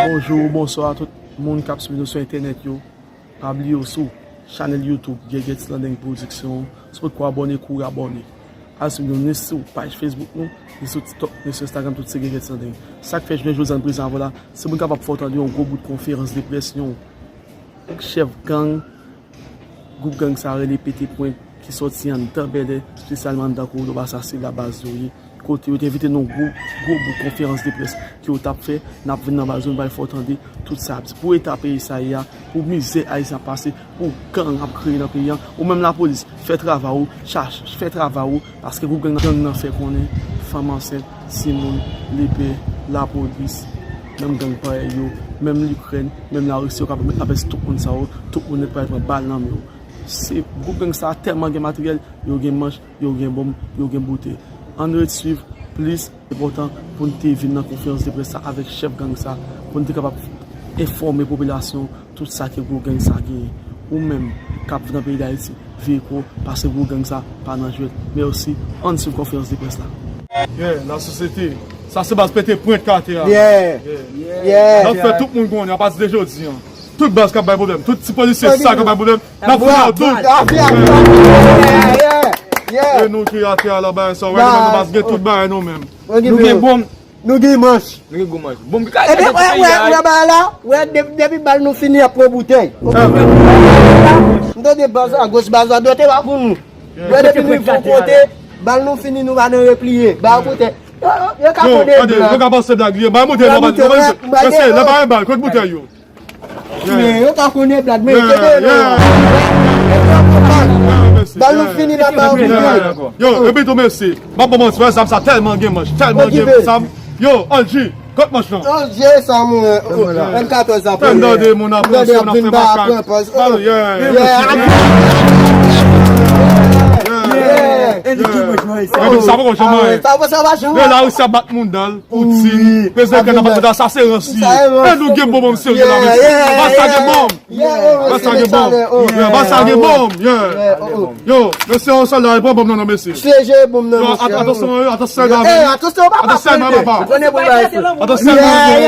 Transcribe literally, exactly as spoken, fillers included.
Bonjou, bonswa a tout moun k ap swiv nou sou entènèt yo. Pa bliye w sou chanèl YouTube Gègèt Landeng Production. Si w potko abòne, kouri abòne. Al swiv nou ni sou paj Facebook nou, ni sou TikTok, ni sou Instagram, tout se Gègèt Landeng. Sa k fè jounen jodi a n prezan avè w la, se pou n kapab fè w tande yon gwo bout konferans de près yon chèf gang, gwoup gang sa rele Pete Pwent, ki sòti anndan Bèlè, espesyalman anndan Kowodo Basa, se la baz yo ye. Kote yo te envite nou gwo, gwo bout konferans de près ke yo t ap fè, n ap vin nan baz yo, nou pral fè w tande tout sa ap di. Pou eta peyi sa ye a, pou mizè Ayisyen ap pase, pou gang ap kreye nan peyi a, ou menm lapolis, fè travay ou, chache, fè travay ou, paske gwoup gang nan, gang nan fè konnen fanm ansent, timoun, lepè, lapolis, menm gang parèy yo, menm Likrèn, menm Larisi, yo kapab met lapè sou tout moun sa yo, tout moun nèt pral pran bal nan men yo. Se gwoup gang sa tèlman gen materyèl, yo gen manch, yo gen bonm, yo gen boutèy. Ann ret swiv plis, enpòtan pou n te vin nan konferans de près sa avèk chèf gang sa, pou n te kapab enfòme popilasyon tout sa ke gwo gang sa genyen. Ou menm k ap viv nan peyi Dayiti, veye kò w, paske gwo gang sa pa nan jwèt. Mèsi, ann swiv konferans de près la. Yeah, lasosyete. Sa se baz Pete Pwent k atè a. Yeah. Yeah. N ap fè tout moun konnen, apati de jodi a. Tout baz k ap bay pwoblèm, tout ti polisye sa k ap bay pwoblèm, n ap fout yo tout. E nou ki atè a la, bagay sa, w wè nou menm, nou pa gen tout bagay nou menm. Nou gen bonm. Nou gen manch. Nou gen gwo manch. Bonm ki ka chaje ti peyi a. Wè bagay la, wè depi bal nou fini, y ap pran boutèy. M tande baz la, gòch baz la, dwèt e pa pou nou. Wè depi nou rive yon kote, bal nou fini, nou pa nan repliye. Ba boutèy. Yo, yo, yo ka konnen blan. Yo ka panse blag li ye. Ba moute nou, ba moute. Mesye, la pa gen bal, kot boutèy yo? Men yo ka konnen blag, men kete yo. Bal nou fini, la pa anvi. Yo, epi tou mesye, m ap ba w manti, wè zam sa tèlman gen manch, tèlman gen zam. Yo, Angie, kot manch lan? Angie sa mwen, M katòz la. Tande moun ap ranse, moun ap fè makak. Epi sa poko janm anyen. Yo, Larisi ap bat moun dan l. Poutine, prezidan Ikrèn nan pa kontan, sa se rans li ye. E nou gen bonm serye la, mesye. Baz sa gen bonm. Baz sa gen bonm. Baz sa gen bonm. Yo, mesye, yon sòlda, pran bonm nan, non, mesye. Yo, atansyon, yo, atansyon, sèlman. Atansyon, sèlman, papa. Atansyon, sèlman.